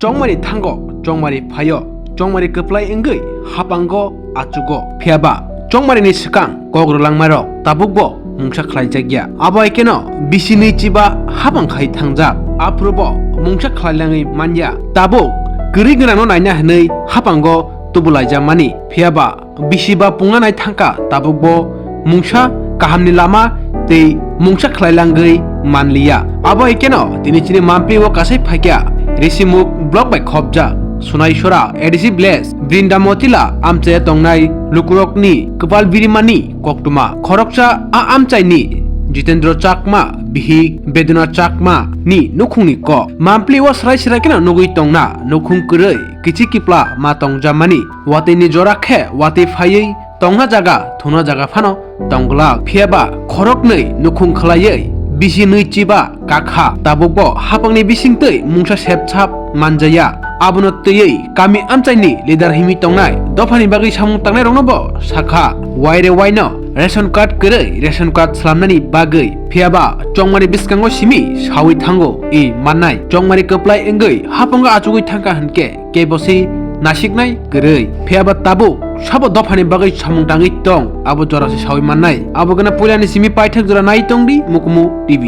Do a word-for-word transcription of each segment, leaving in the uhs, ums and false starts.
Chongmani thango, chongmani phaio, chongmani kwplai wngwi hapango achugo. Phiyaba chongmani ni swkang kok rwlangmarok tabukbo mungsa khlaijakya. Abo hai kheno bisi nwi chiba hapang khai thangjak. Aphuru bo mungsa khlailangwi manya. Tabuk kwrwi gwnangno naina hwnwi hapango tubulaijak mani. Phiyaba bisi ba pungna nai thangkha, tabukbo mungsa kahamni lama tei mungsa khlailangwi manliya. Abo hai kheno tini chini mampli o kasai phaikha Risimuk block bai khopjak Sunaisora A D C village Brinda Motila amchai tongnai lukurokni kwpal birimani koktwma. Khoroksa a amchaini Jitendra Chakma bihik Beduna Chakma ni nukhungni kok. Mampli o srai srai kheno nugwi tongna nukhung kwrwi kichi kipla ma tongjamani. Watwi ni jora khe watwi phaiwi tongna jaga thuna jaga phano tongglak. Phiyaba khoroknwi nukhung khlaiwi bisi nwi chiba kakha. Tabukbo hapangni bisingtwi mungsa sepsap manjaya. Abono twiwi kami amchaini leader himwi tongnai dophani bagwi samung tangnairokno bo sakha. Waire waino ration card kwrwi ration card slamnani bagwi. Phiyaba chongmani bwskango simi sawi thango i mannai. Chongmani kwplai wngwi hapango achugwi thangkha hwnkhe kebo se nasiknai kwrwi. Phiyaba tabuk sabo dophani bagwi samung tangwi tong, abo jora se sawi mannai. Abo gana puilani simi paithak jora nai tongdi Mukumu T V.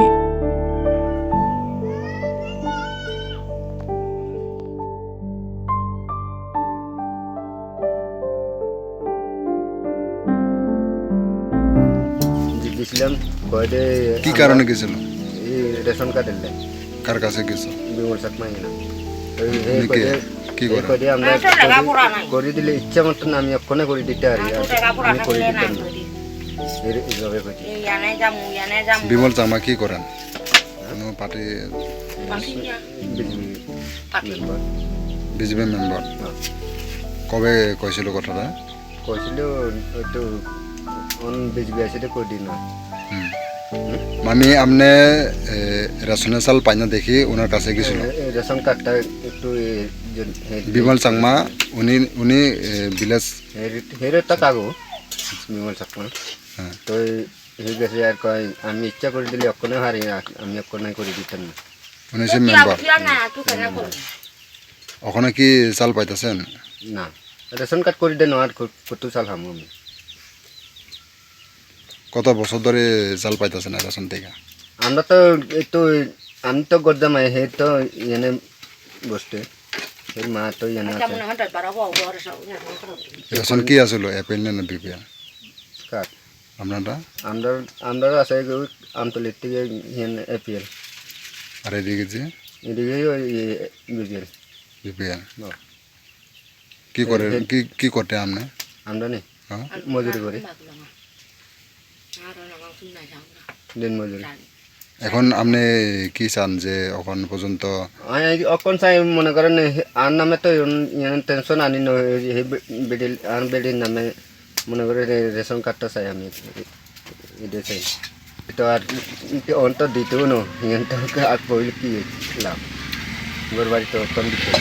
যে গেছিলাম, কয়দে কি আমরা কারণে গেছিল? এই রেশন কার্ডের লাই। কার কাছে গেছো? বিমল চাকমা এখানে। ওই, এই উনি কে? কয়দে, কি এই করে? কয়দে আমরা আমার তো লেখাপড়া করি, নাই। করি দিলে ইচ্ছা মতন আমি এক্ষণে করে দিতে পারি, আমার তো আর লেখাপড়া আমি করে থাকলে না দিতাম না। করি। এর, এইভাবে করি। এই ইয়ানে যামু, ইয়ানে যামু। বিমল চাকমা কি করেন? কোনো পার্টি? পার্টি না। BJP party. Member. BJP member. হ্যাঁ। কবে কইছিল কথাটা? কৈছিলো, হয়তো অন বিজেপি আছে তো কই দিন না। হুম। হুম? মানে আপনি, এ, রেশনের চাল পাই না দেখি ওনার কাছে গেছিল। এ, এ, রেশন কার্ডটা একটু, এ, যে, হে, বিমল চাংমা, উনি, উনি, এ, ভিলেজ হেরে, হেরে তা কাগো, বিমল চাকমা। হ্যাঁ। তো এই, এই গেছে আর কয়, আমি ইচ্ছা করে দিলে অক্ষণে হারি না, আমি অক্ষণে করে দিতাম না। উনি সে মেম্বার। ওখানে কি চাল পাইতেছেন? না, রেশন কার্ড করে দেন, আর কত চাল হামু আমি। কত বছর ধরে চাল পাইতেছেন না রেশন থেকে? আমরা তো এই তো, আমি তো গদ্দামাই, হে তো এনে বসতে, হে মা তো এনে আছে। রেশন কি আছিল, এপিএল না বিপিএল? কার্ড। আপনারটা? আমরা, আমরা আছে ওই আমতলির থেকে এপিএল। আর এদিকে যে? এদিকে ওই বিপিএল। বিপিএল। কি করে, এ, এ, কি, কি করতে আপনি? আমরা নি? হ্যাঁ? মজুরি করি। দিন মজুরি। এখন আপনি কি চান যে এখন পর্যন্ত? আমি এই অখন চাই মনে করেন, এ, আর নামে তো ইন-, ইয়ান টেনশন আনি ন, এই, এই বে-, বেডিল, আর বেডির নামে মনে করেন এই রেশন কার্ডটা চাই আমি, এ-, এটা চাই। তো আর অন্ত দিতেও নো, ইয়ান তো আর কইলে কি লাভ? ঘর বাড়ি তো কম দিতে।